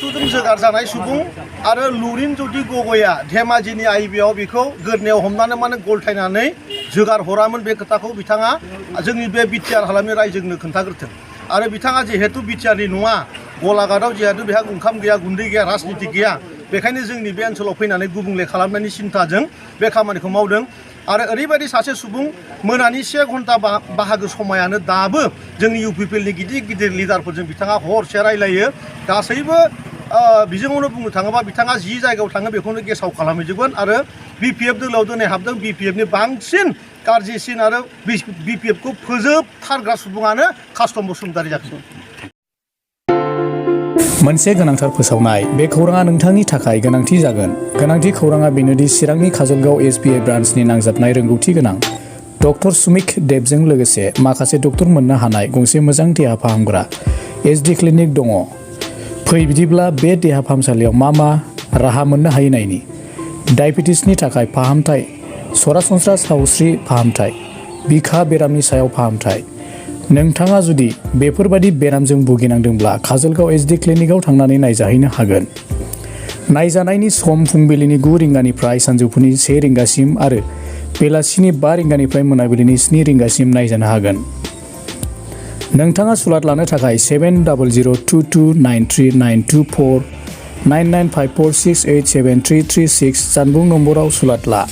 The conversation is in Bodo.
टेटुजों जोगार जानाय सुबुं आरो लुरिन ज्योति गगैआ धेमाजिनि आइबिआव बेखौ गोदनायाव हमनानै माने गलथायनानै जोगार हरामोन बे खोथाखौ बिथाङा जोंनि बे बिटिआर हालामनि रायजोनो खोन्थाग्रोथों आरो बिथाङा जिहेतु बिटिआरनि नङा गलाघाटआव जिहेतु बेहा ओंखाम गैया गुन्दै गैया राजनिति गैया बेखायनो जोंनि बे ओनसोलाव फैनानै गुबुंले खालामनायनि सिन्थाजों बे खामानिखौ मावदों आरो ओरैबायदि सासे सुबुं मोनानि 1 घन्टा बाहागो समायानो दाबो जोंनि इउपिपिएलनि गिदिर गिदिर लिडारफोरजों बिथाङा हरसे रायलायो गासैबो बिजोङावनो बुंनो थाङोबा बिथाङा जि जायगायाव थाङो बेखौनो गेसाव खालामहैजोबगोन आरो बिपिएफ दोलोआव दिनै हाबदों बिपिएफनि बांसिन गाज्रिसिन आरो बिपिएफखौ फोजोबथारग्रा सुबुङानो कास्टम बसुमतारी जागोन। मोनसे गोनांथार फोसावनाय बे खौराङा नोंथांनि थाखाय गोनांथि जागोन। गोनांथि खौराङा बेनोदि चिरांनि काजलगाव एसबिआइ ब्रान्चनि नांजाबनाय रोंगौथि गोनां डक्टर सुमिक देबजों लोगोसे माखासे डक्टर मोननो हानाय गंसे मोजां देहा फाहामग्रा एसडि क्लिनिक दङ। फै बिदिब्ला बे देहा फाहामसालियाव मा राहा मोननो हायो नायनि। डायबेटिसनि थाखाय फाहामथाय, सरासनस्रा सावस्रि फाहामथाय, बिखा बेरामनि सायाव फाहामथाय। नोंथाङा जुदि बेफोरबादि बेरामजों भुगिनांदोंब्ला काजलगाव एसडि क्लिनिकआव थांनानै नायजाहैनो हागोन। नायजानायनि सम फुंबिलिनि 9 रिंगानिफ्राय सानजौफुनि 1 रिंगासिम आरो बेलासिनि 5 रिंगानिफ्राय मोनाबिलिनि 7 रिंगासिम नायजानो हागोन। नोंथाङा सुलाद लानो थाखाय 7002293924 9954687336 जानबुं नम्बराव सुलाद ला।